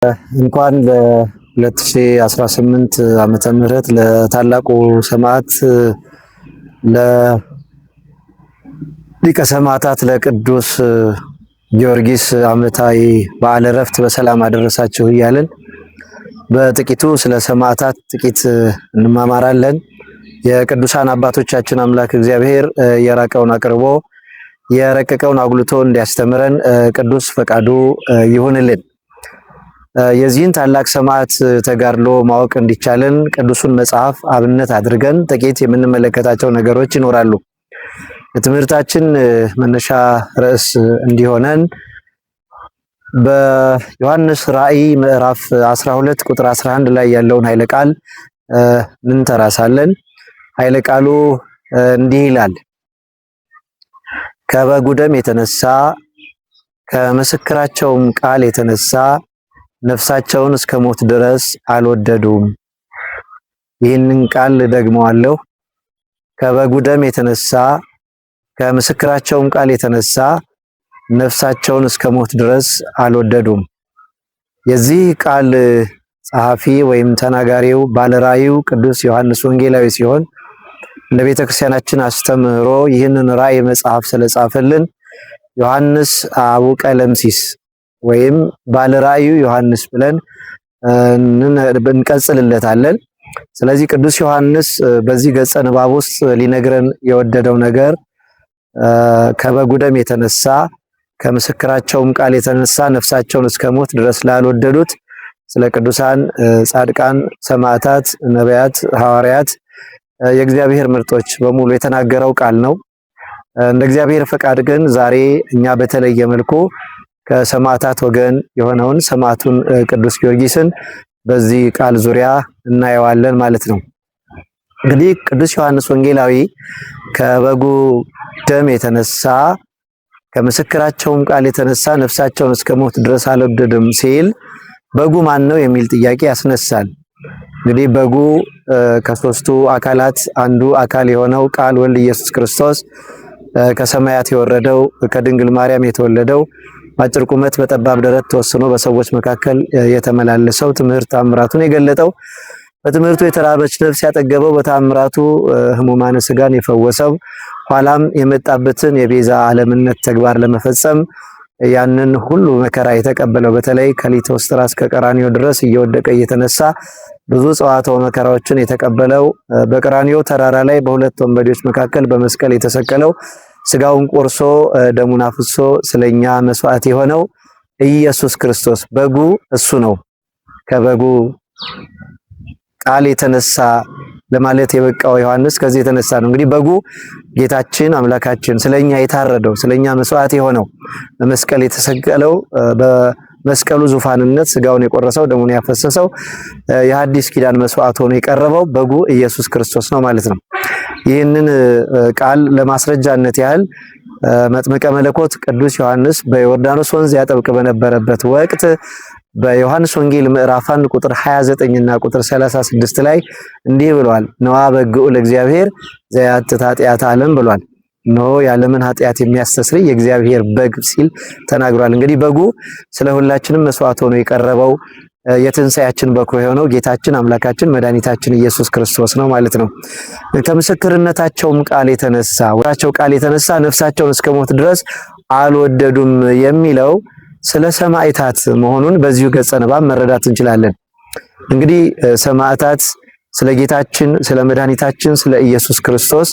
እንኳን ለ2018 ዓመተ ምህረት ለታላቁ ሰማዕት ለሊቀ ሰማዕታት ለቅዱስ ጊዮርጊስ ዓመታዊ በዓለ ዕረፍት በሰላም አደረሳችሁ እያልን በጥቂቱ ስለ ሰማዕታት ጥቂት እንማማራለን። የቅዱሳን አባቶቻችን አምላክ እግዚአብሔር የራቀውን አቅርቦ የረቀቀውን አጉልቶ እንዲያስተምረን ቅዱስ ፈቃዱ ይሁንልን። የዚህን ታላቅ ሰማዕት ተጋድሎ ማወቅ እንዲቻለን ቅዱሱን መጽሐፍ አብነት አድርገን ጥቂት የምንመለከታቸው ነገሮች ይኖራሉ። የትምህርታችን መነሻ ርዕስ እንዲሆነን በዮሐንስ ራእይ ምዕራፍ 12 ቁጥር 11 ላይ ያለውን ኃይለ ቃል እንተራሳለን። ኃይለ ቃሉ እንዲህ ይላል፦ ከበጉ ደም የተነሳ ከምስክራቸውም ቃል የተነሳ ነፍሳቸውን እስከ ሞት ድረስ አልወደዱም። ይህንን ቃል ደግመዋለሁ። ከበጉ ደም የተነሳ ከምስክራቸውም ቃል የተነሳ ነፍሳቸውን እስከ ሞት ድረስ አልወደዱም። የዚህ ቃል ጸሐፊ ወይም ተናጋሪው ባለራእዩ ቅዱስ ዮሐንስ ወንጌላዊ ሲሆን እንደ ቤተ ክርስቲያናችን አስተምህሮ ይህንን ራእይ መጽሐፍ ስለጻፈልን ዮሐንስ አቡቀለምሲስ ወይም ባለራእዩ ዮሐንስ ብለን እንቀጽልለታለን። ስለዚህ ቅዱስ ዮሐንስ በዚህ ገጸ ንባብ ውስጥ ሊነግረን የወደደው ነገር ከበጉ ደም የተነሳ ከምስክራቸውም ቃል የተነሳ ነፍሳቸውን እስከ ሞት ድረስ ላልወደዱት ስለ ቅዱሳን ጻድቃን፣ ሰማዕታት፣ ነቢያት፣ ሐዋርያት የእግዚአብሔር ምርጦች በሙሉ የተናገረው ቃል ነው። እንደ እግዚአብሔር ፈቃድ ግን ዛሬ እኛ በተለየ መልኩ ከሰማዕታት ወገን የሆነውን ሰማዕቱን ቅዱስ ጊዮርጊስን በዚህ ቃል ዙሪያ እናየዋለን ማለት ነው። እንግዲህ ቅዱስ ዮሐንስ ወንጌላዊ ከበጉ ደም የተነሳ ከምስክራቸውም ቃል የተነሳ ነፍሳቸውን እስከ ሞት ድረስ አልወደድም ሲል በጉ ማን ነው የሚል ጥያቄ ያስነሳል። እንግዲህ በጉ ከሶስቱ አካላት አንዱ አካል የሆነው ቃል ወልድ ኢየሱስ ክርስቶስ ከሰማያት የወረደው ከድንግል ማርያም የተወለደው በአጭር ቁመት በጠባብ ደረት ተወስኖ በሰዎች መካከል የተመላለሰው ትምህርት ታምራቱን የገለጠው በትምህርቱ የተራበች ነፍስ ያጠገበው በታምራቱ ሕሙማነ ስጋን የፈወሰው ኋላም የመጣበትን የቤዛ ዓለምነት ተግባር ለመፈጸም ያንን ሁሉ መከራ የተቀበለው በተለይ ከሊቶስጥራ እስከ ቀራኒዮ ድረስ እየወደቀ እየተነሳ ብዙ ጸዋትወ መከራዎችን የተቀበለው በቀራኒዮ ተራራ ላይ በሁለት ወንበዴዎች መካከል በመስቀል የተሰቀለው ስጋውን ቆርሶ ደሙን አፍሶ ስለኛ መስዋዕት የሆነው ኢየሱስ ክርስቶስ በጉ እሱ ነው። ከበጉ ቃል የተነሳ ለማለት የበቃው ዮሐንስ ከዚህ የተነሳ ነው። እንግዲህ በጉ ጌታችን አምላካችን ስለኛ የታረደው ስለኛ መስዋዕት የሆነው በመስቀል የተሰቀለው በመስቀሉ ዙፋንነት ስጋውን የቆረሰው ደሙን ያፈሰሰው የሐዲስ ኪዳን መስዋዕት ሆኖ የቀረበው በጉ ኢየሱስ ክርስቶስ ነው ማለት ነው። ይህንን ቃል ለማስረጃነት ያህል መጥምቀ መለኮት ቅዱስ ዮሐንስ በዮርዳኖስ ወንዝ ያጠምቅ በነበረበት ወቅት በዮሐንስ ወንጌል ምዕራፍ 1 ቁጥር 29 እና ቁጥር 36 ላይ እንዲህ ብሏል። ነዋ በግዑ ለእግዚአብሔር ዘያትት ኃጢአተ ዓለም ብሏል። እነሆ የዓለምን ኃጢአት የሚያስተስርይ የእግዚአብሔር በግ ሲል ተናግሯል። እንግዲህ በጉ ስለ ሁላችንም መስዋዕት ሆኖ የቀረበው የትንሣኤያችን በኩር የሆነው ጌታችን አምላካችን መድኃኒታችን ኢየሱስ ክርስቶስ ነው ማለት ነው። ከምስክርነታቸውም ቃል የተነሳ ወራቸው ቃል የተነሳ ነፍሳቸውን እስከ ሞት ድረስ አልወደዱም የሚለው ስለ ሰማዕታት መሆኑን በዚሁ ገጸ ንባብ መረዳት እንችላለን። እንግዲህ ሰማዕታት ስለ ጌታችን ስለ መድኃኒታችን ስለ ኢየሱስ ክርስቶስ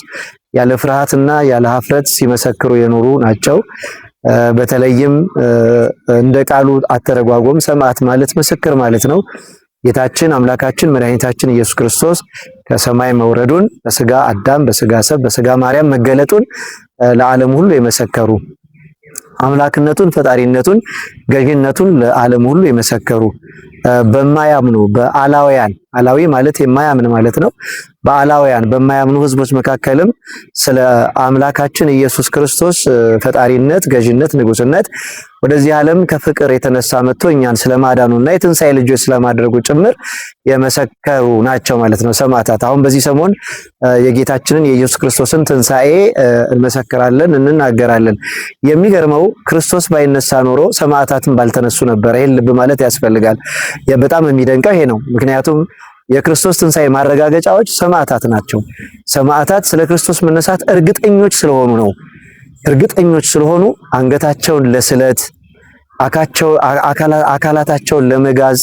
ያለ ፍርሃትና ያለ ሀፍረት ሲመሰክሩ የኖሩ ናቸው። በተለይም እንደ ቃሉ አተረጓጎም ሰማዕት ማለት ምስክር ማለት ነው። ጌታችን አምላካችን መድኃኒታችን ኢየሱስ ክርስቶስ ከሰማይ መውረዱን በስጋ አዳም በስጋ ሰብ በስጋ ማርያም መገለጡን ለዓለም ሁሉ የመሰከሩ አምላክነቱን ፈጣሪነቱን ገዥነቱን ለዓለም ሁሉ የመሰከሩ በማያምኑ በአላውያን አላዊ ማለት የማያምን ማለት ነው። በአላውያን በማያምኑ ህዝቦች መካከልም ስለ አምላካችን ኢየሱስ ክርስቶስ ፈጣሪነት፣ ገዥነት፣ ንጉስነት ወደዚህ ዓለም ከፍቅር የተነሳ መጥቶ እኛን ስለማዳኑና የትንሣኤ ልጆች ስለማድረጉ ጭምር የመሰከሩ ናቸው ማለት ነው ሰማዕታት። አሁን በዚህ ሰሞን የጌታችንን የኢየሱስ ክርስቶስን ትንሣኤ እንመሰክራለን፣ እንናገራለን። የሚገርመው ክርስቶስ ባይነሳ ኖሮ ሰማዕታትን ባልተነሱ ነበር። ይሄን ልብ ማለት ያስፈልጋል። በጣም የሚደንቀው ይሄ ነው። ምክንያቱም የክርስቶስ ትንሣኤ ማረጋገጫዎች ሰማዕታት ናቸው። ሰማዕታት ስለ ክርስቶስ መነሳት እርግጠኞች ስለሆኑ ነው። እርግጠኞች ስለሆኑ አንገታቸውን ለስለት፣ አካላታቸውን ለመጋዝ፣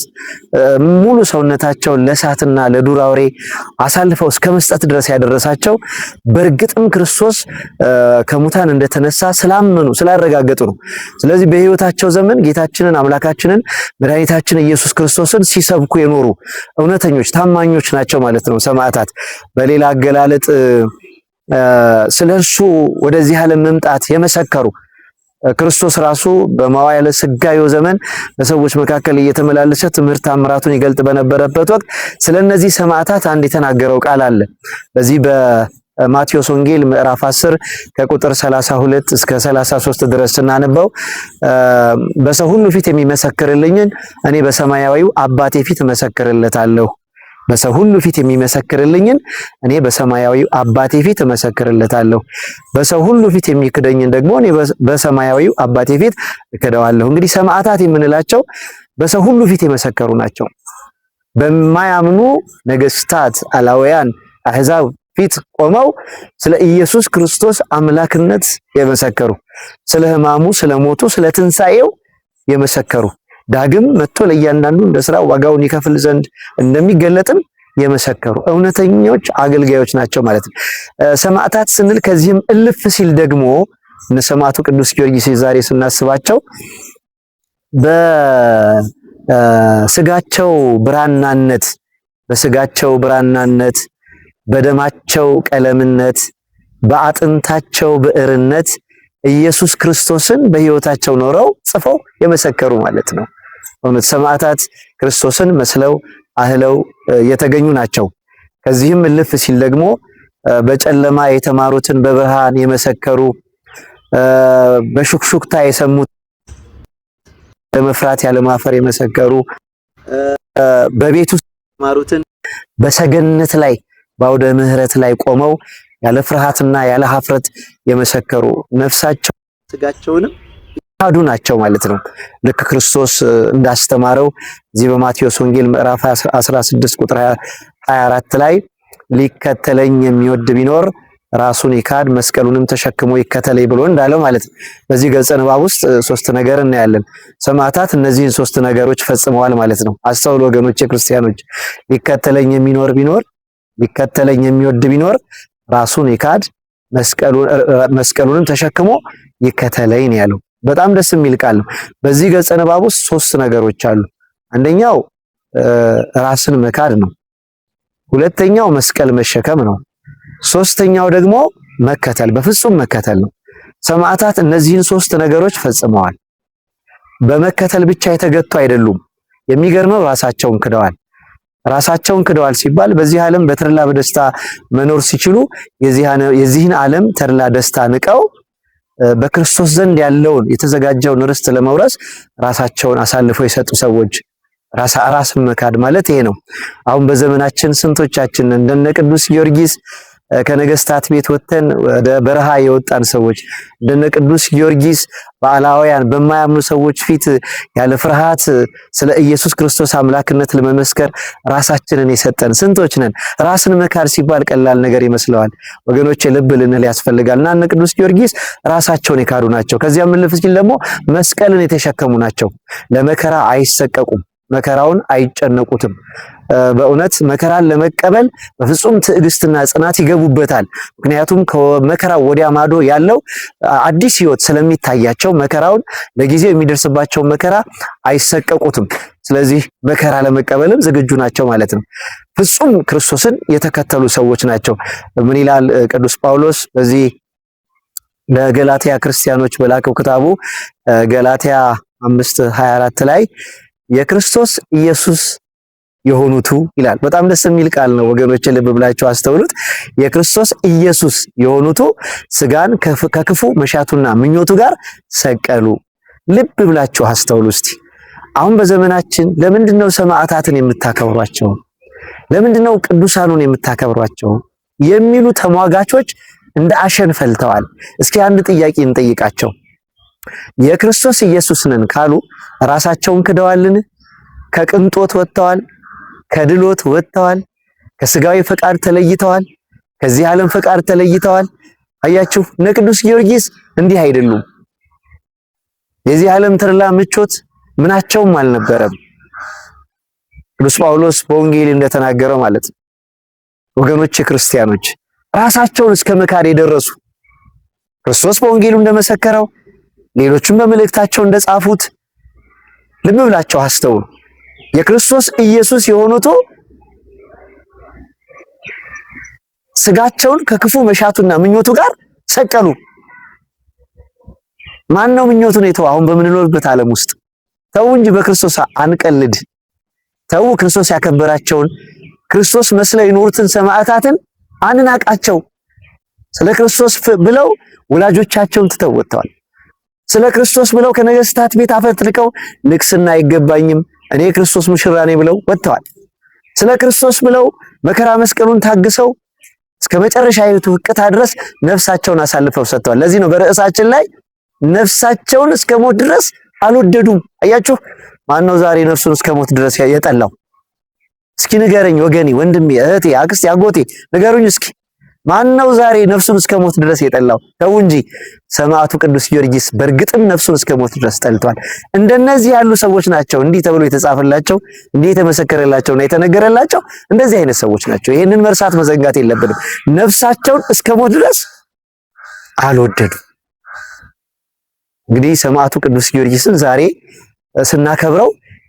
ሙሉ ሰውነታቸውን ለእሳትና ለዱር አውሬ አሳልፈው እስከ መስጠት ድረስ ያደረሳቸው በእርግጥም ክርስቶስ ከሙታን እንደተነሳ ስላመኑ ስላረጋገጡ ነው። ስለዚህ በሕይወታቸው ዘመን ጌታችንን አምላካችንን መድኃኒታችን ኢየሱስ ክርስቶስን ሲሰብኩ የኖሩ እውነተኞች ታማኞች ናቸው ማለት ነው ሰማዕታት። በሌላ አገላለጥ ስለ እርሱ ወደዚህ ዓለም መምጣት የመሰከሩ፣ ክርስቶስ ራሱ በመዋዕለ ሥጋዌው ዘመን በሰዎች መካከል እየተመላለሰ ትምህርት ታምራቱን ይገልጥ በነበረበት ወቅት ስለነዚህ ሰማዕታት አንድ የተናገረው ቃል አለ። በዚህ በማቴዎስ ወንጌል ምዕራፍ 10 ከቁጥር 32 እስከ 33 ድረስ ስናነበው በሰው ሁሉ ፊት የሚመሰክርልኝን እኔ በሰማያዊው አባቴ ፊት እመሰክርለታለሁ፣ በሰው ሁሉ ፊት የሚመሰክርልኝን እኔ በሰማያዊው አባቴ ፊት እመሰክርለታለሁ። በሰው ሁሉ ፊት የሚክደኝን ደግሞ እኔ በሰማያዊው አባቴ ፊት እክደዋለሁ። እንግዲህ ሰማዕታት የምንላቸው በሰው ሁሉ ፊት የመሰከሩ ናቸው። በማያምኑ ነገስታት፣ አላውያን፣ አህዛብ ፊት ቆመው ስለ ኢየሱስ ክርስቶስ አምላክነት የመሰከሩ፣ ስለ ሕማሙ፣ ስለ ሞቱ፣ ስለ ትንሣኤው የመሰከሩ፣ ዳግም መጥቶ ለእያንዳንዱ እንደ ስራ ዋጋውን ይከፍል ዘንድ እንደሚገለጥም የመሰከሩ እውነተኞች አገልጋዮች ናቸው ማለት ነው። ሰማዕታት ስንል ከዚህም እልፍ ሲል ደግሞ እነ ሰማዕቱ ቅዱስ ጊዮርጊስ ዛሬ ስናስባቸው በስጋቸው ብራናነት፣ በስጋቸው ብራናነት፣ በደማቸው ቀለምነት፣ በአጥንታቸው ብዕርነት ኢየሱስ ክርስቶስን በሕይወታቸው ኖረው ጽፈው የመሰከሩ ማለት ነው። እውነት ሰማዕታት ክርስቶስን መስለው አህለው የተገኙ ናቸው። ከዚህም እልፍ ሲል ደግሞ በጨለማ የተማሩትን በብርሃን የመሰከሩ፣ በሹክሹክታ የሰሙት ለመፍራት ያለማፈር የመሰከሩ፣ በቤት ውስጥ የተማሩትን በሰገነት ላይ በአውደ ምሕረት ላይ ቆመው ያለ ፍርሃትና ያለ ሀፍረት የመሰከሩ፣ ነፍሳቸው ስጋቸውንም ካዱ ናቸው ማለት ነው። ልክ ክርስቶስ እንዳስተማረው እዚህ በማቴዎስ ወንጌል ምዕራፍ 16 ቁጥር 24 ላይ ሊከተለኝ የሚወድ ቢኖር ራሱን ይካድ መስቀሉንም ተሸክሞ ይከተለኝ ብሎ እንዳለው ማለት ነው። በዚህ ገጸ ንባብ ውስጥ ሶስት ነገር እናያለን። ሰማዕታት እነዚህን ሶስት ነገሮች ፈጽመዋል ማለት ነው። አስተውሉ ወገኖቼ ክርስቲያኖች፣ ሊከተለኝ የሚኖር ቢኖር፣ ሊከተለኝ የሚወድ ቢኖር ራሱን ይካድ መስቀሉንም ተሸክሞ ይከተለኝ ነው ያለው። በጣም ደስ የሚል ቃል ነው። በዚህ ገጸ ንባብ ውስጥ ሶስት ነገሮች አሉ። አንደኛው ራስን መካድ ነው። ሁለተኛው መስቀል መሸከም ነው። ሶስተኛው ደግሞ መከተል፣ በፍጹም መከተል ነው። ሰማዕታት እነዚህን ሶስት ነገሮች ፈጽመዋል። በመከተል ብቻ የተገቱ አይደሉም። የሚገርመው ራሳቸውን ክደዋል። ራሳቸውን ክደዋል ሲባል በዚህ ዓለም በተድላ በደስታ መኖር ሲችሉ የዚህን ዓለም ተድላ ደስታ ንቀው በክርስቶስ ዘንድ ያለውን የተዘጋጀውን ርስት ለመውረስ ራሳቸውን አሳልፈው የሰጡ ሰዎች፣ ራስን መካድ ማለት ይሄ ነው። አሁን በዘመናችን ስንቶቻችን እንደነ ቅዱስ ጊዮርጊስ ከነገስታት ቤት ወጥተን ወደ በረሃ የወጣን ሰዎች፣ እንደነ ቅዱስ ጊዮርጊስ በአላውያን በማያምኑ ሰዎች ፊት ያለ ፍርሃት ስለ ኢየሱስ ክርስቶስ አምላክነት ለመመስከር ራሳችንን የሰጠን ስንቶች ነን? ራስን መካድ ሲባል ቀላል ነገር ይመስለዋል። ወገኖች ልብ ልንል ያስፈልጋል። እና እነ ቅዱስ ጊዮርጊስ ራሳቸውን የካዱ ናቸው። ከዚያም እልፍ ሲል ደግሞ መስቀልን የተሸከሙ ናቸው። ለመከራ አይሰቀቁም። መከራውን አይጨነቁትም። በእውነት መከራን ለመቀበል በፍጹም ትዕግስትና ጽናት ይገቡበታል። ምክንያቱም ከመከራው ወዲያ ማዶ ያለው አዲስ ሕይወት ስለሚታያቸው መከራውን፣ ለጊዜው የሚደርስባቸውን መከራ አይሰቀቁትም። ስለዚህ መከራ ለመቀበልም ዝግጁ ናቸው ማለት ነው። ፍጹም ክርስቶስን የተከተሉ ሰዎች ናቸው። ምን ይላል ቅዱስ ጳውሎስ በዚህ ለገላትያ ክርስቲያኖች በላከው ክታቡ ገላትያ 5:24 ላይ የክርስቶስ ኢየሱስ የሆኑቱ ይላል። በጣም ደስ የሚል ቃል ነው ወገኖች፣ ልብ ብላችሁ አስተውሉት። የክርስቶስ ኢየሱስ የሆኑቱ ስጋን ከክፉ መሻቱና ምኞቱ ጋር ሰቀሉ። ልብ ብላችሁ አስተውሉ እስቲ። አሁን በዘመናችን ለምንድን ነው ሰማዕታትን የምታከብሯቸው? ለምንድን ነው ቅዱሳኑን የምታከብሯቸው? የሚሉ ተሟጋቾች እንደ አሸን ፈልተዋል። እስኪ አንድ ጥያቄ እንጠይቃቸው። የክርስቶስ ኢየሱስ ነን ካሉ ራሳቸውን ክደዋልን? ከቅንጦት ወጥተዋል? ከድሎት ወጥተዋል? ከስጋዊ ፈቃድ ተለይተዋል? ከዚህ ዓለም ፈቃድ ተለይተዋል? አያችሁ፣ እነ ቅዱስ ጊዮርጊስ እንዲህ አይደሉም። የዚህ ዓለም ተድላ ምቾት ምናቸውም አልነበረም። ቅዱስ ጳውሎስ በወንጌል እንደተናገረው ማለት ነው። ወገኖች ክርስቲያኖች ራሳቸውን እስከ መካድ የደረሱ ክርስቶስ በወንጌሉ እንደመሰከረው ሌሎቹም በመልእክታቸው እንደጻፉት ልብ ብላቸው አስተውሉ። የክርስቶስ ኢየሱስ የሆኑት ስጋቸውን ከክፉ መሻቱና ምኞቱ ጋር ሰቀሉ። ማን ነው ምኞቱን የተው? አሁን በምንኖርበት ዓለም ውስጥ ተው እንጂ በክርስቶስ አንቀልድ። ተው፣ ክርስቶስ ያከበራቸውን ክርስቶስ መስለው የኖሩትን ሰማዕታትን አንናቃቸው። ስለ ክርስቶስ ብለው ወላጆቻቸውን ትተው ወጥተዋል። ስለ ክርስቶስ ብለው ከነገስታት ቤት አፈትልቀው ንግስና አይገባኝም እኔ የክርስቶስ ሙሽራ ነኝ ብለው ወጥተዋል። ስለ ክርስቶስ ብለው መከራ መስቀሉን ታግሰው እስከ መጨረሻ ሕይወቱ ሕቅታ ድረስ ነፍሳቸውን አሳልፈው ሰጥተዋል። ለዚህ ነው በርዕሳችን ላይ ነፍሳቸውን እስከ ሞት ድረስ አልወደዱም። አያችሁ፣ ማነው ዛሬ ነፍሱን እስከ ሞት ድረስ የጠላው? እስኪ ንገረኝ ወገኔ፣ ወንድሜ፣ እህቴ፣ አክስቴ፣ አጎቴ ንገሩኝ እስኪ ማነው ዛሬ ነፍሱን እስከ ሞት ድረስ የጠላው? ተው እንጂ ሰማዕቱ ቅዱስ ጊዮርጊስ በእርግጥም ነፍሱን እስከ ሞት ድረስ ጠልቷል። እንደነዚህ ያሉ ሰዎች ናቸው እንዲህ ተብሎ የተጻፈላቸው፣ እንዲህ የተመሰከረላቸውና የተነገረላቸው እንደዚህ አይነት ሰዎች ናቸው። ይሄንን መርሳት መዘንጋት የለብንም። ነፍሳቸውን እስከ ሞት ድረስ አልወደዱም። እንግዲህ ሰማዕቱ ቅዱስ ጊዮርጊስን ዛሬ ስናከብረው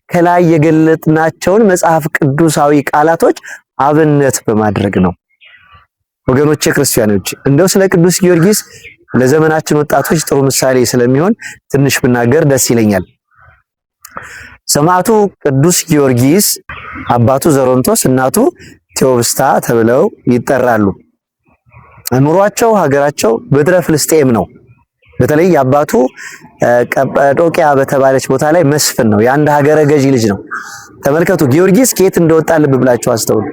ከላይ የገለጥናቸውን መጽሐፍ ቅዱሳዊ ቃላቶች አብነት በማድረግ ነው። ወገኖቼ ክርስቲያኖች፣ እንደው ስለ ቅዱስ ጊዮርጊስ ለዘመናችን ወጣቶች ጥሩ ምሳሌ ስለሚሆን ትንሽ ብናገር ደስ ይለኛል። ሰማዕቱ ቅዱስ ጊዮርጊስ አባቱ ዘሮንቶስ እናቱ ቴዎብስታ ተብለው ይጠራሉ። ኑሯቸው ሀገራቸው ምድረ ፍልስጤም ነው። በተለይ አባቱ ቀጳዶቅያ በተባለች ቦታ ላይ መስፍን ነው። የአንድ ሀገረ ገዢ ልጅ ነው። ተመልከቱ ጊዮርጊስ ከየት እንደወጣ ልብ ብላችሁ አስተውሉ።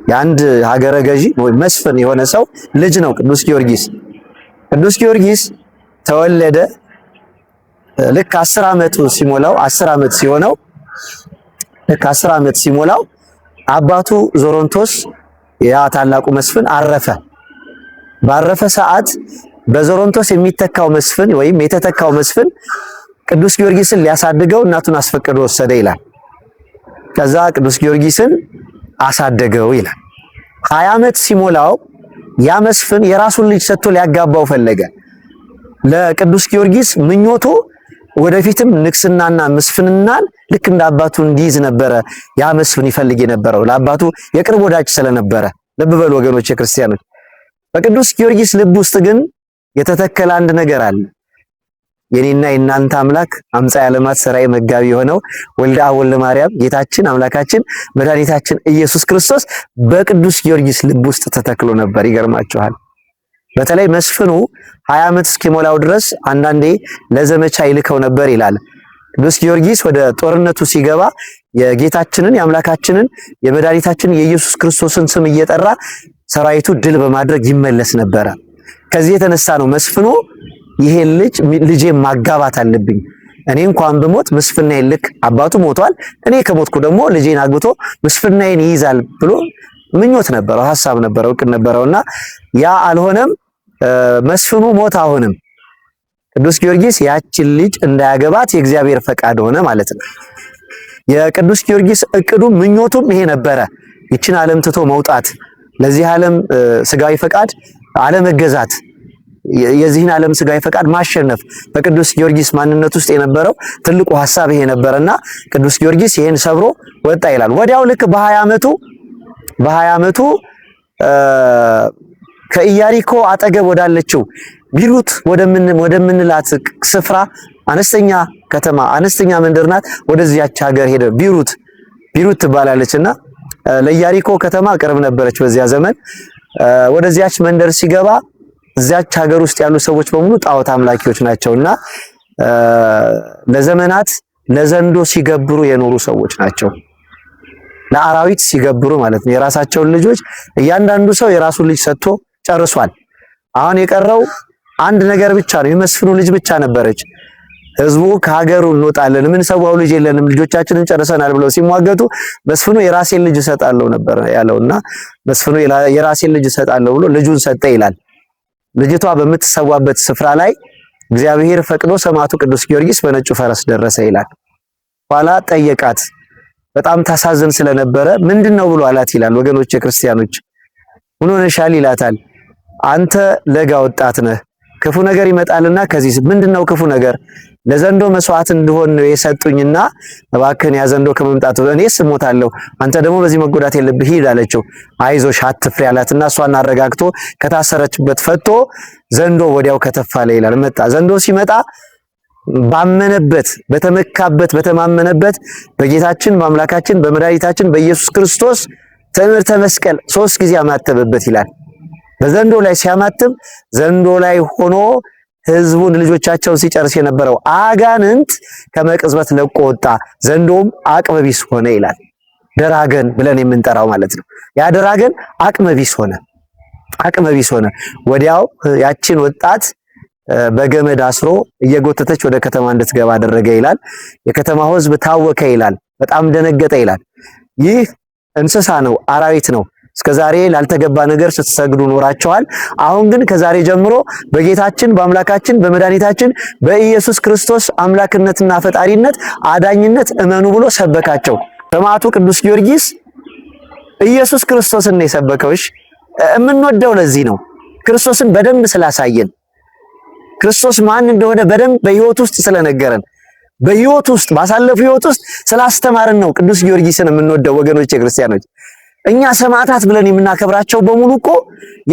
የአንድ ሀገረ ገዢ ወይ መስፍን የሆነ ሰው ልጅ ነው ቅዱስ ጊዮርጊስ። ቅዱስ ጊዮርጊስ ተወለደ። ልክ 10 ዓመቱ ሲሞላው 10 ዓመት ሲሆነው ልክ 10 ዓመት ሲሞላው አባቱ ዞሮንቶስ ያ ታላቁ መስፍን አረፈ። ባረፈ ሰዓት በዞሮንቶስ የሚተካው መስፍን ወይም የተተካው መስፍን ቅዱስ ጊዮርጊስን ሊያሳድገው እናቱን አስፈቅዶ ወሰደ ይላል። ከዛ ቅዱስ ጊዮርጊስን አሳደገው ይላል። 20 ዓመት ሲሞላው ያ መስፍን የራሱን ልጅ ሰጥቶ ሊያጋባው ፈለገ። ለቅዱስ ጊዮርጊስ ምኞቱ ወደፊትም ንግስናና ምስፍንናን ልክ እንደ አባቱ እንዲይዝ ነበረ ያ መስፍን ይፈልግ የነበረው ለአባቱ የቅርብ ወዳጅ ስለነበረ። ልብ በሉ ወገኖች ክርስቲያኖች። በቅዱስ ጊዮርጊስ ልብ ውስጥ ግን የተተከለ አንድ ነገር አለ። የኔና የእናንተ አምላክ አምፃ ዓለማት ሠራዒ መጋቢ የሆነው ወልደ አብ ወልደ ማርያም ጌታችን አምላካችን መድኃኒታችን ኢየሱስ ክርስቶስ በቅዱስ ጊዮርጊስ ልብ ውስጥ ተተክሎ ነበር። ይገርማችኋል። በተለይ መስፍኑ 20 ዓመት እስኪሞላው ድረስ አንዳንዴ ለዘመቻ ይልከው ነበር ይላል። ቅዱስ ጊዮርጊስ ወደ ጦርነቱ ሲገባ የጌታችንን የአምላካችንን የመድኃኒታችንን የኢየሱስ ክርስቶስን ስም እየጠራ ሰራዊቱ ድል በማድረግ ይመለስ ነበረ። ከዚህ የተነሳ ነው መስፍኑ ይሄን ልጅ ልጄ ማጋባት አለብኝ፣ እኔ እንኳን ብሞት ምስፍናዬን ልክ አባቱ ሞቷል፣ እኔ ከሞትኩ ደግሞ ልጄን አግብቶ ምስፍናዬን ይይዛል ብሎ ምኞት ነበረው፣ ሐሳብ ነበረው፣ እቅድ ነበረውና ያ አልሆነም። መስፍኑ ሞት። አሁንም ቅዱስ ጊዮርጊስ ያችን ልጅ እንዳያገባት የእግዚአብሔር ፈቃድ ሆነ ማለት ነው። የቅዱስ ጊዮርጊስ እቅዱም ምኞቱም ይሄ ነበረ፣ ይችን ዓለም ትቶ መውጣት፣ ለዚህ ዓለም ስጋዊ ፈቃድ አለመገዛት፣ የዚህን ዓለም ስጋዊ ፈቃድ ማሸነፍ። በቅዱስ ጊዮርጊስ ማንነት ውስጥ የነበረው ትልቁ ሐሳብ ይሄ ነበረና ቅዱስ ጊዮርጊስ ይሄን ሰብሮ ወጣ ይላል። ወዲያው ልክ በ20 ዓመቱ ከኢያሪኮ አጠገብ ወዳለችው ቢሩት ወደምንላት ስፍራ፣ አነስተኛ ከተማ አነስተኛ መንደር ናት። ወደዚያች ሀገር ሄደ። ቢሩት ቢሩት ትባላለች እና ለኢያሪኮ ከተማ ቅርብ ነበረች በዚያ ዘመን። ወደዚያች መንደር ሲገባ እዚያች ሀገር ውስጥ ያሉ ሰዎች በሙሉ ጣዖት አምላኪዎች ናቸውና ለዘመናት ለዘንዶ ሲገብሩ የኖሩ ሰዎች ናቸው። ለአራዊት ሲገብሩ ማለት ነው። የራሳቸውን ልጆች እያንዳንዱ ሰው የራሱን ልጅ ሰጥቶ ጨርሷል። አሁን የቀረው አንድ ነገር ብቻ ነው። የመስፍኑ ልጅ ብቻ ነበረች። ህዝቡ ከሀገሩ እንወጣለን፣ ምን ሰዋው ልጅ የለንም፣ ልጆቻችንን ጨርሰናል ብለው ሲሟገቱ መስፍኑ የራሴን ልጅ እሰጣለሁ ነበር ያለውና መስፍኑ የራሴን ልጅ እሰጣለሁ ብሎ ልጁን ሰጠ ይላል። ልጅቷ በምትሰዋበት ስፍራ ላይ እግዚአብሔር ፈቅዶ ሰማዕቱ ቅዱስ ጊዮርጊስ በነጩ ፈረስ ደረሰ ይላል። ኋላ ጠየቃት። በጣም ታሳዝን ስለነበረ ምንድን ነው ብሎ አላት ይላል። ወገኖች ክርስቲያኖች ምን ሆነሻል ይላታል። አንተ ለጋ ወጣት ነህ፣ ክፉ ነገር ይመጣልና ከዚህ ምንድነው ክፉ ነገር? ለዘንዶ መስዋዕት እንድሆን ነው የሰጡኝና እባክህን ያ ዘንዶ ከመምጣቱ እኔስ እሞታለሁ፣ አንተ ደግሞ በዚህ መጎዳት የለብህ ሂድ አለችው። አይዞሽ አትፍሪ አላትና እሷን አረጋግቶ ከታሰረችበት ፈቶ ዘንዶ ወዲያው ከተፋለ ይላል። መጣ። ዘንዶ ሲመጣ ባመነበት በተመካበት በተማመነበት በጌታችን በአምላካችን በመድኃኒታችን በኢየሱስ ክርስቶስ ትምህርተ መስቀል 3 ጊዜ አማተበበት ይላል። በዘንዶ ላይ ሲያማትብ ዘንዶ ላይ ሆኖ ህዝቡን ልጆቻቸውን ሲጨርስ የነበረው አጋንንት ከመቅጽበት ለቆ ወጣ፣ ዘንዶም አቅመ ቢስ ሆነ ይላል። ደራገን ብለን የምንጠራው ማለት ነው። ያ ደራገን አቅመ ቢስ ሆነ፣ አቅመ ቢስ ሆነ። ወዲያው ያችን ወጣት በገመድ አስሮ እየጎተተች ወደ ከተማ እንድትገባ አደረገ ይላል። የከተማው ህዝብ ታወከ ይላል። በጣም ደነገጠ ይላል። ይህ እንስሳ ነው፣ አራዊት ነው። እስከዛሬ ላልተገባ ነገር ስትሰግዱ ኖራችኋል። አሁን ግን ከዛሬ ጀምሮ በጌታችን በአምላካችን በመድኃኒታችን በኢየሱስ ክርስቶስ አምላክነትና ፈጣሪነት አዳኝነት እመኑ ብሎ ሰበካቸው። ሰማዕቱ ቅዱስ ጊዮርጊስ ኢየሱስ ክርስቶስን ነው የሰበከው። እሺ የምንወደው ለዚህ ነው፣ ክርስቶስን በደንብ ስላሳየን፣ ክርስቶስ ማን እንደሆነ በደንብ በሕይወት ውስጥ ስለነገረን፣ በሕይወት ውስጥ ባሳለፉ ሕይወት ውስጥ ስላስተማረን ነው ቅዱስ ጊዮርጊስን የምንወደው ወገኖቼ ክርስቲያኖች። እኛ ሰማዕታት ብለን የምናከብራቸው በሙሉ እኮ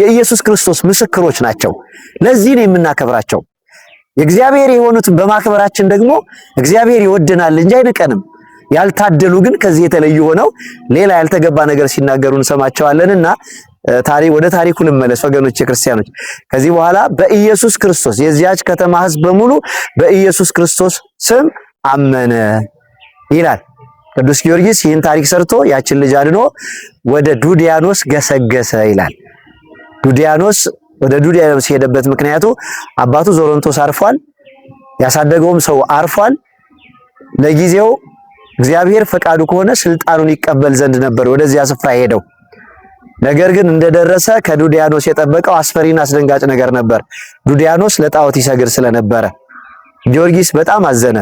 የኢየሱስ ክርስቶስ ምስክሮች ናቸው። ለዚህ ነው የምናከብራቸው። የእግዚአብሔር የሆኑትን በማክበራችን ደግሞ እግዚአብሔር ይወደናል እንጂ አይንቀንም። ያልታደሉ ግን ከዚህ የተለዩ ሆነው ሌላ ያልተገባ ነገር ሲናገሩ እንሰማቸዋለንና ወደ ታሪኩ ልመለስ ወገኖች ክርስቲያኖች። ከዚህ በኋላ በኢየሱስ ክርስቶስ የዚያች ከተማ ሕዝብ በሙሉ በኢየሱስ ክርስቶስ ስም አመነ ይላል። ቅዱስ ጊዮርጊስ ይህን ታሪክ ሰርቶ ያችን ልጅ አድኖ ወደ ዱዲያኖስ ገሰገሰ ይላል። ዱዲያኖስ ወደ ዱዲያኖስ የሄደበት ምክንያቱ አባቱ ዞሮንቶስ አርፏል፣ ያሳደገውም ሰው አርፏል። ለጊዜው እግዚአብሔር ፈቃዱ ከሆነ ስልጣኑን ይቀበል ዘንድ ነበር ወደዚያ ስፍራ ሄደው። ነገር ግን እንደደረሰ ከዱዲያኖስ የጠበቀው አስፈሪና አስደንጋጭ ነገር ነበር። ዱዲያኖስ ለጣዖት ይሰግድ ስለነበረ ጊዮርጊስ በጣም አዘነ።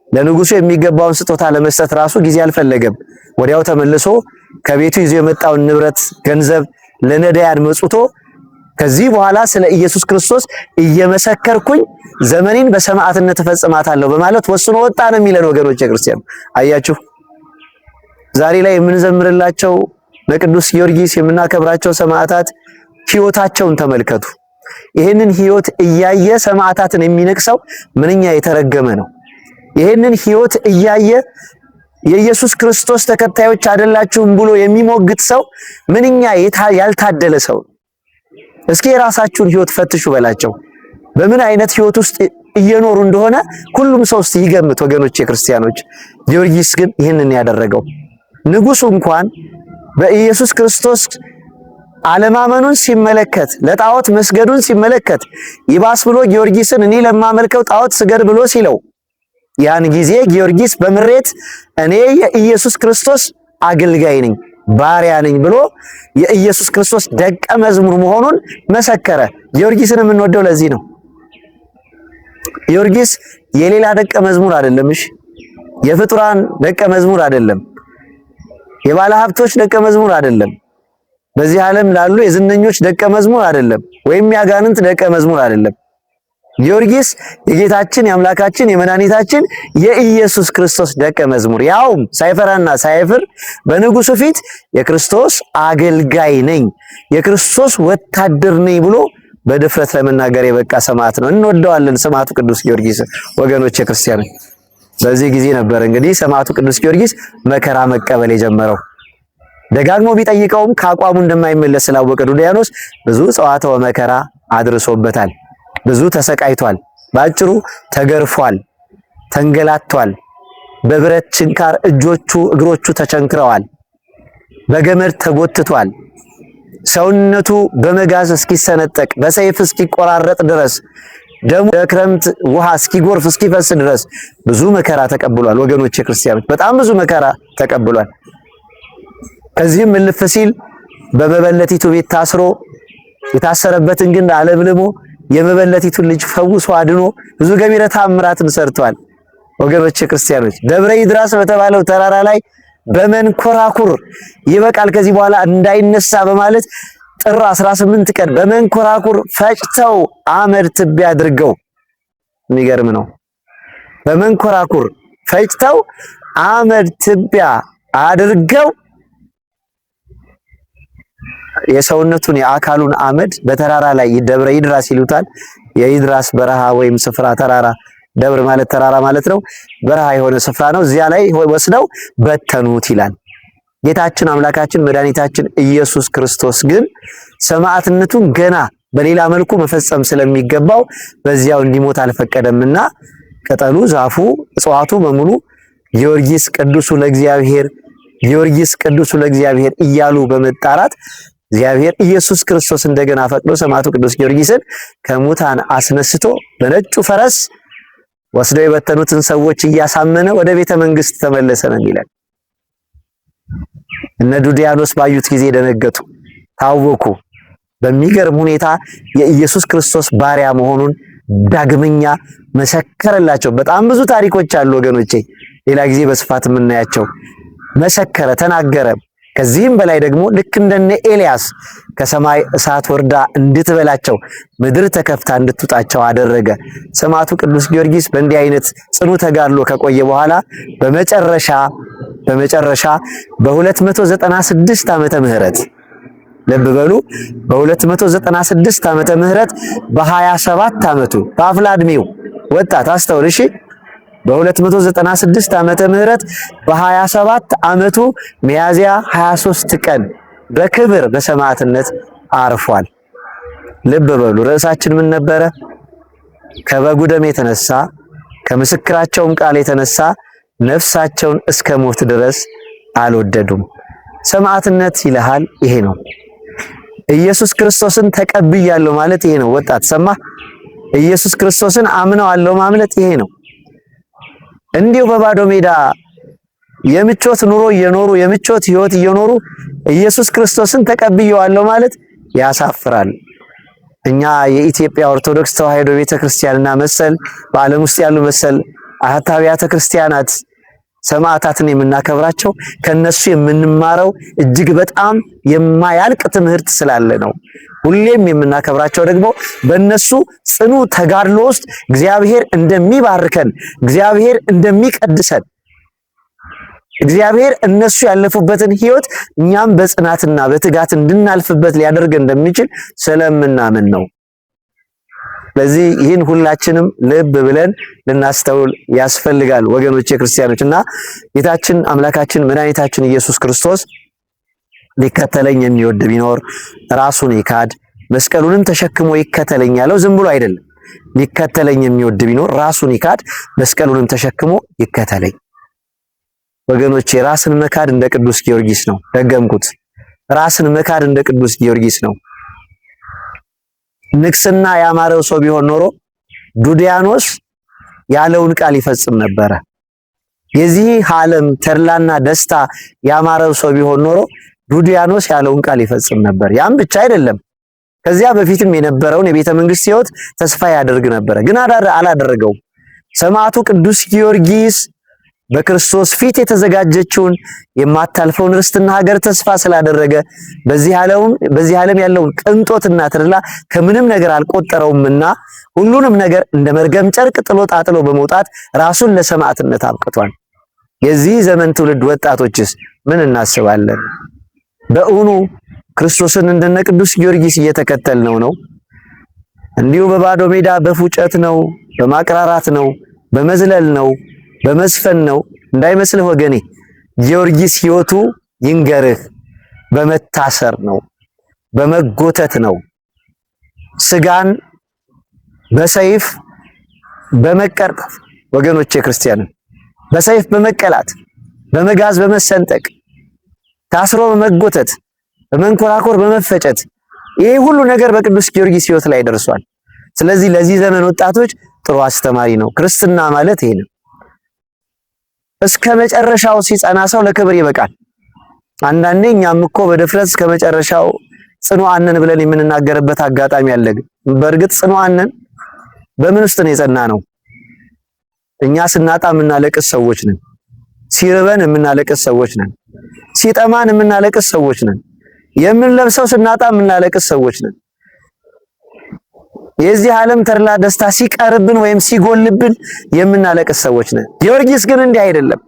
ለንጉሱ የሚገባውን ስጦታ ለመስጠት ራሱ ጊዜ አልፈለገም። ወዲያው ተመልሶ ከቤቱ ይዞ የመጣውን ንብረት ገንዘብ ለነዳያን መጽውቶ ከዚህ በኋላ ስለ ኢየሱስ ክርስቶስ እየመሰከርኩኝ ዘመኔን በሰማዕትነት እፈጽማታለሁ በማለት ወስኖ ወጣ ነው የሚለን ወገኖች ክርስቲያኑ። አያችሁ ዛሬ ላይ የምንዘምርላቸው ለቅዱስ ጊዮርጊስ የምናከብራቸው ሰማዕታት ሕይወታቸውን ተመልከቱ። ይህንን ሕይወት እያየ ሰማዕታትን የሚነቅሰው ምንኛ የተረገመ ነው። ይህንን ሕይወት እያየ የኢየሱስ ክርስቶስ ተከታዮች አይደላችሁም ብሎ የሚሞግት ሰው ምንኛ ያልታደለ ሰው ነው። እስኪ የራሳችሁን ሕይወት ፈትሹ በላቸው። በምን አይነት ሕይወት ውስጥ እየኖሩ እንደሆነ ሁሉም ሰው እስቲ ይገምት ወገኖች ክርስቲያኖች። ጊዮርጊስ ግን ይህንን ያደረገው ንጉሱ እንኳን በኢየሱስ ክርስቶስ አለማመኑን ሲመለከት ለጣዖት መስገዱን ሲመለከት ይባስ ብሎ ጊዮርጊስን እኔ ለማመልከው ጣዖት ስገድ ብሎ ሲለው ያን ጊዜ ጊዮርጊስ በምሬት እኔ የኢየሱስ ክርስቶስ አገልጋይ ነኝ፣ ባሪያ ነኝ ብሎ የኢየሱስ ክርስቶስ ደቀ መዝሙር መሆኑን መሰከረ። ጊዮርጊስን የምንወደው ለዚህ ነው። ጊዮርጊስ የሌላ ደቀ መዝሙር አይደለም። እሺ፣ የፍጡራን ደቀ መዝሙር አይደለም። የባለ ሀብቶች ደቀ መዝሙር አይደለም። በዚህ ዓለም ላሉ የዝነኞች ደቀ መዝሙር አይደለም፣ ወይም የአጋንንት ደቀ መዝሙር አይደለም። ጊዮርጊስ የጌታችን የአምላካችን የመድኃኒታችን የኢየሱስ ክርስቶስ ደቀ መዝሙር ያውም ሳይፈራና ሳይፍር በንጉሱ ፊት የክርስቶስ አገልጋይ ነኝ፣ የክርስቶስ ወታደር ነኝ ብሎ በድፍረት ለመናገር የበቃ ሰማዕት ነው። እንወደዋለን ሰማዕቱ ቅዱስ ጊዮርጊስ። ወገኖች ክርስቲያኖች በዚህ ጊዜ ነበር እንግዲህ ሰማዕቱ ቅዱስ ጊዮርጊስ መከራ መቀበል የጀመረው። ደጋግሞ ቢጠይቀውም ከአቋሙ እንደማይመለስ ስላወቀ ዱድያኖስ ብዙ ጸዋትወ መከራ አድርሶበታል። ብዙ ተሰቃይቷል። ባጭሩ ተገርፏል፣ ተንገላቷል። በብረት ችንካር እጆቹ እግሮቹ ተቸንክረዋል። በገመድ ተጎትቷል። ሰውነቱ በመጋዝ እስኪሰነጠቅ በሰይፍ እስኪቆራረጥ ድረስ ደሙ የክረምት ውሃ እስኪጎርፍ እስኪፈስ ድረስ ብዙ መከራ ተቀብሏል። ወገኖች ክርስቲያኖች በጣም ብዙ መከራ ተቀብሏል። ከዚህም እልፍ ሲል በመበለቲቱ ቤት ታስሮ የታሰረበትን ግንድ አለምልሞ የመበለቲቱን ልጅ ፈውሶ አድኖ ብዙ ገቢረ ተአምራትን ሰርቷል። ወገኖች ክርስቲያኖች ደብረ ይድራስ በተባለው ተራራ ላይ በመንኮራኩር ይበቃል ከዚህ በኋላ እንዳይነሳ በማለት ጥር 18 ቀን በመንኮራኩር ፈጭተው አመድ ትቢያ አድርገው፣ የሚገርም ነው። በመንኮራኩር ፈጭተው አመድ ትቢያ አድርገው የሰውነቱን የአካሉን አመድ በተራራ ላይ ደብረ ይድራስ ይሉታል። የይድራስ በረሃ ወይም ስፍራ ተራራ፣ ደብር ማለት ተራራ ማለት ነው። በረሃ የሆነ ስፍራ ነው። እዚያ ላይ ወስደው በተኑት ይላል። ጌታችን አምላካችን መድኃኒታችን ኢየሱስ ክርስቶስ ግን ሰማዕትነቱን ገና በሌላ መልኩ መፈጸም ስለሚገባው በዚያው እንዲሞት አልፈቀደምና ቅጠሉ፣ ዛፉ፣ እጽዋቱ በሙሉ ጊዮርጊስ ቅዱሱ ለእግዚአብሔር፣ ጊዮርጊስ ቅዱሱ ለእግዚአብሔር እያሉ በመጣራት እግዚአብሔር ኢየሱስ ክርስቶስ እንደገና ፈቅዶ ሰማዕቱ ቅዱስ ጊዮርጊስን ከሙታን አስነስቶ በነጩ ፈረስ ወስደው የበተኑትን ሰዎች እያሳመነ ወደ ቤተ መንግስት ተመለሰ ነው የሚለን። እነ ዱዲያኖስ ባዩት ጊዜ ደነገጡ፣ ታወኩ። በሚገርም ሁኔታ የኢየሱስ ክርስቶስ ባሪያ መሆኑን ዳግመኛ መሰከረላቸው። በጣም ብዙ ታሪኮች አሉ ወገኖቼ፣ ሌላ ጊዜ በስፋት የምናያቸው። መሰከረ፣ ተናገረ። ከዚህም በላይ ደግሞ ልክ እንደነ ኤልያስ ከሰማይ እሳት ወርዳ እንድትበላቸው ምድር ተከፍታ እንድትውጣቸው አደረገ። ሰማዕቱ ቅዱስ ጊዮርጊስ በእንዲህ አይነት ጽኑ ተጋድሎ ከቆየ በኋላ በመጨረሻ በ296 ዓመተ ምህረት፣ ልብ በሉ፣ በ296 ዓመተ ምህረት በ27 ዓመቱ በአፍላ ዕድሜው ወጣት፣ አስተውል እሺ፣ በ296 ዓመተ ምህረት በ27 ዓመቱ ሚያዝያ 23 ቀን በክብር በሰማዕትነት አርፏል። ልብ በሉ፣ ርዕሳችን ምን ነበረ? ከበጉ ደም የተነሳ ከምስክራቸውም ቃል የተነሳ ነፍሳቸውን እስከ ሞት ድረስ አልወደዱም። ሰማዕትነት ይልሃል ይሄ ነው። ኢየሱስ ክርስቶስን ተቀብያለሁ ማለት ይሄ ነው። ወጣት ሰማ፣ ኢየሱስ ክርስቶስን አምነዋለሁ ማለት ይሄ ነው። እንዲሁ በባዶ ሜዳ የምቾት ኑሮ እየኖሩ፣ የምቾት ህይወት እየኖሩ ኢየሱስ ክርስቶስን ተቀብየዋለሁ ማለት ያሳፍራል። እኛ የኢትዮጵያ ኦርቶዶክስ ተዋሕዶ ቤተክርስቲያንና መሰል በዓለም ውስጥ ያሉ መሰል አብያተ ክርስቲያናት ሰማዕታትን የምናከብራቸው ከነሱ የምንማረው እጅግ በጣም የማያልቅ ትምህርት ስላለ ነው። ሁሌም የምናከብራቸው ደግሞ በእነሱ ጽኑ ተጋድሎ ውስጥ እግዚአብሔር እንደሚባርከን፣ እግዚአብሔር እንደሚቀድሰን፣ እግዚአብሔር እነሱ ያለፉበትን ሕይወት እኛም በጽናትና በትጋት እንድናልፍበት ሊያደርግ እንደሚችል ስለምናምን ነው። ስለዚህ ይህን ሁላችንም ልብ ብለን ልናስተውል ያስፈልጋል ወገኖቼ ክርስቲያኖች። እና ጌታችን አምላካችን መድኃኒታችን ኢየሱስ ክርስቶስ ሊከተለኝ የሚወድ ቢኖር ራሱን ይካድ መስቀሉንም ተሸክሞ ይከተለኝ ያለው ዝም ብሎ አይደለም። ሊከተለኝ የሚወድ ቢኖር ራሱን ይካድ መስቀሉንም ተሸክሞ ይከተለኝ። ወገኖቼ ራስን መካድ እንደ ቅዱስ ጊዮርጊስ ነው። ደገምኩት። ራስን መካድ እንደ ቅዱስ ጊዮርጊስ ነው። ንግስና ያማረው ሰው ቢሆን ኖሮ ዱዲያኖስ ያለውን ቃል ይፈጽም ነበረ። የዚህ ዓለም ተድላና ደስታ ያማረው ሰው ቢሆን ኖሮ ዱዲያኖስ ያለውን ቃል ይፈጽም ነበር። ያም ብቻ አይደለም፣ ከዚያ በፊትም የነበረውን የቤተ መንግስት ሕይወት ተስፋ ያደርግ ነበረ፣ ግን አላደረገውም። ሰማዕቱ ቅዱስ ጊዮርጊስ በክርስቶስ ፊት የተዘጋጀችውን የማታልፈውን ርስትና ሀገር ተስፋ ስላደረገ በዚህ ዓለም ያለውን ቅንጦትና ተድላ ከምንም ነገር አልቆጠረውምና ሁሉንም ነገር እንደ መርገም ጨርቅ ጥሎ ጣጥሎ በመውጣት ራሱን ለሰማዕትነት አብቅቷል። የዚህ ዘመን ትውልድ ወጣቶችስ ምን እናስባለን? በእውኑ ክርስቶስን እንደነ ቅዱስ ጊዮርጊስ እየተከተልነው ነው? እንዲሁ በባዶ ሜዳ በፉጨት ነው፣ በማቅራራት ነው፣ በመዝለል ነው፣ በመዝፈን ነው እንዳይመስልህ ወገኔ። ጊዮርጊስ ሕይወቱ ይንገርህ በመታሰር ነው፣ በመጎተት ነው፣ ስጋን በሰይፍ በመቀርጠፍ ወገኖቼ፣ ክርስቲያንን በሰይፍ በመቀላት፣ በመጋዝ በመሰንጠቅ፣ ታስሮ በመጎተት፣ በመንኮራኮር በመፈጨት፣ ይሄ ሁሉ ነገር በቅዱስ ጊዮርጊስ ሕይወት ላይ ደርሷል። ስለዚህ ለዚህ ዘመን ወጣቶች ጥሩ አስተማሪ ነው። ክርስትና ማለት ይሄ ነው። እስከ መጨረሻው ሲጸና ሰው ለክብር ይበቃል። አንዳንዴ እኛም እኮ በድፍረት እስከ መጨረሻው ጽኑዓን ነን ብለን የምንናገርበት አጋጣሚ አለ። በእርግጥ ጽኑዓን ነን? በምን ውስጥ ነው የጸና ነው? እኛ ስናጣ የምናለቅስ ሰዎች ነን። ሲርበን የምናለቅስ ሰዎች ነን። ሲጠማን የምናለቅስ ሰዎች ነን። የምንለብሰው ስናጣ የምናለቅስ ሰዎች ነን። የዚህ ዓለም ተድላ ደስታ ሲቀርብን ወይም ሲጎልብን የምናለቅስ ሰዎች ነን። ጊዮርጊስ ግን እንዲህ አይደለም።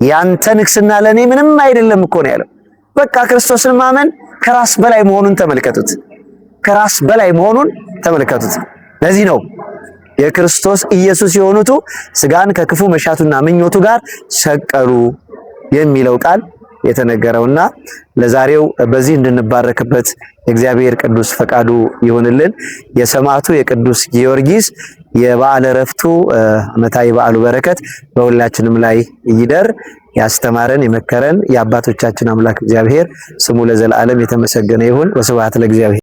ያንተ ንግስና ለኔ ምንም አይደለም እኮ ነው ያለው። በቃ ክርስቶስን ማመን ከራስ በላይ መሆኑን ተመልከቱት። ከራስ በላይ መሆኑን ተመልከቱት። ለዚህ ነው የክርስቶስ ኢየሱስ የሆኑቱ ስጋን ከክፉ መሻቱና ምኞቱ ጋር ሰቀሉ የሚለው ቃል የተነገረውና ለዛሬው በዚህ እንድንባረክበት የእግዚአብሔር ቅዱስ ፈቃዱ ይሁንልን። የሰማዕቱ የቅዱስ ጊዮርጊስ የበዓለ ዕረፍቱ ዓመታዊ በዓሉ በረከት በሁላችንም ላይ ይደር። ያስተማረን የመከረን የአባቶቻችን አምላክ እግዚአብሔር ስሙ ለዘላለም የተመሰገነ ይሁን። ወስብሐት ለእግዚአብሔር።